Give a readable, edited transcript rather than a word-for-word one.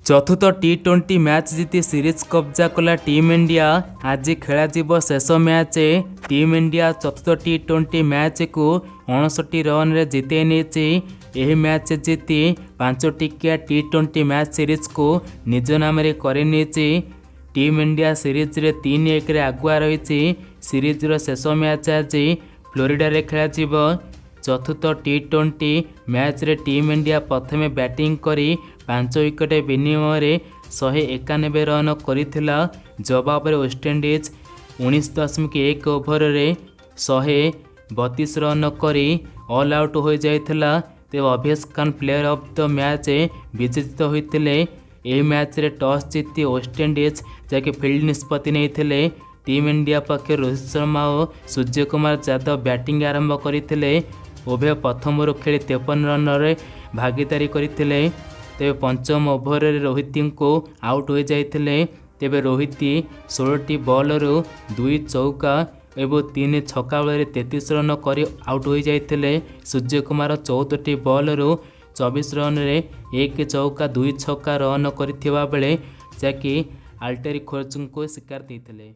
ଚତୁର୍ଥ ଟି-20 ମ୍ୟାଚ୍ ଜିତି ସିରିଜ୍ କବ୍ଜା କଲା ଟିମ୍ ଇଣ୍ଡିଆ। ଆଜି ଖେଳାଯିବ ଶେଷ ମ୍ୟାଚ୍। ଟିମ୍ ଇଣ୍ଡିଆ ଚତୁର୍ଥ ଟି-20 ମ୍ୟାଚ୍କୁ 59 ରନ୍ରେ ଜିତାଇ ନେଇଛି। ଏହି ମ୍ୟାଚ୍ ଜିତି 5 ଟିକିଆ ଟି-20 ମ୍ୟାଚ୍ ସିରିଜ୍କୁ ନିଜ ନାମରେ କରିନେଇଛି। ଟିମ୍ ଇଣ୍ଡିଆ ସିରିଜ୍ରେ 3-1ରେ ଆଗୁଆ ରହିଛି। ସିରିଜ୍ର ଶେଷ ମ୍ୟାଚ୍ ଆଜି ଫ୍ଲୋରିଡାରେ ଖେଳାଯିବ। ଚତୁର୍ଥ ଟି-20 ମ୍ୟାଚ୍ରେ ଟିମ୍ ଇଣ୍ଡିଆ ପ୍ରଥମେ ବ୍ୟାଟିଂ କରି 5 ୱିକେଟ୍ ବିନିମୟରେ 191 ରନ୍ କରିଥିଲା। ଜବାବରେ ୱେଷ୍ଟଇଣ୍ଡିଜ୍ 19.1 ଓଭରରେ 132 ରନ୍ କରି ଅଲ୍ ଆଉଟ୍ ହୋଇଯାଇଥିଲା। ତେବେ Avesh Khan player of the match ବିବେଚିତ ହୋଇଥିଲେ। ଏହି ମ୍ୟାଚ୍ରେ ଟସ୍ ଜିତି ୱେଷ୍ଟଇଣ୍ଡିଜ୍ ଯାହାକି ଫିଲ୍ଡ ନିଷ୍ପତ୍ତି ନେଇଥିଲେ। ଟିମ୍ ଇଣ୍ଡିଆ ପକ୍ଷରୁ ରୋହିତ ଶର୍ମା ଓ ସୂର୍ଯ୍ୟକୁମାର ଯାଦବ ବ୍ୟାଟିଂ ଆରମ୍ଭ କରିଥିଲେ। ଉଭୟ ପ୍ରଥମରୁ ଖେଳି 53 ରନ୍ରେ ଭାଗିଦାରୀ କରିଥିଲେ। ତେବେ ପଞ୍ଚମ ଓଭରରେ ରୋହିତଙ୍କୁ ଆଉଟ୍ ହୋଇଯାଇଥିଲେ। ତେବେ ରୋହିତ 16ଟି ବଲରୁ ଦୁଇ ଚୌକା ଏବଂ ତିନି ଛକା ବଳରେ 33 ରନ୍ କରି ଆଉଟ୍ ହୋଇଯାଇଥିଲେ। ସୂର୍ଯ୍ୟକୁମାର 14ଟି ବଲରୁ 24 ରନ୍ରେ ଏକ ଚୌକା, ଦୁଇ ଛକା ରନ୍ କରିଥିବା ବେଳେ ଯାହାକି ଆଲ୍ଟେରି ଖୋର୍ଜଙ୍କୁ ଶିକାର ଦେଇଥିଲେ।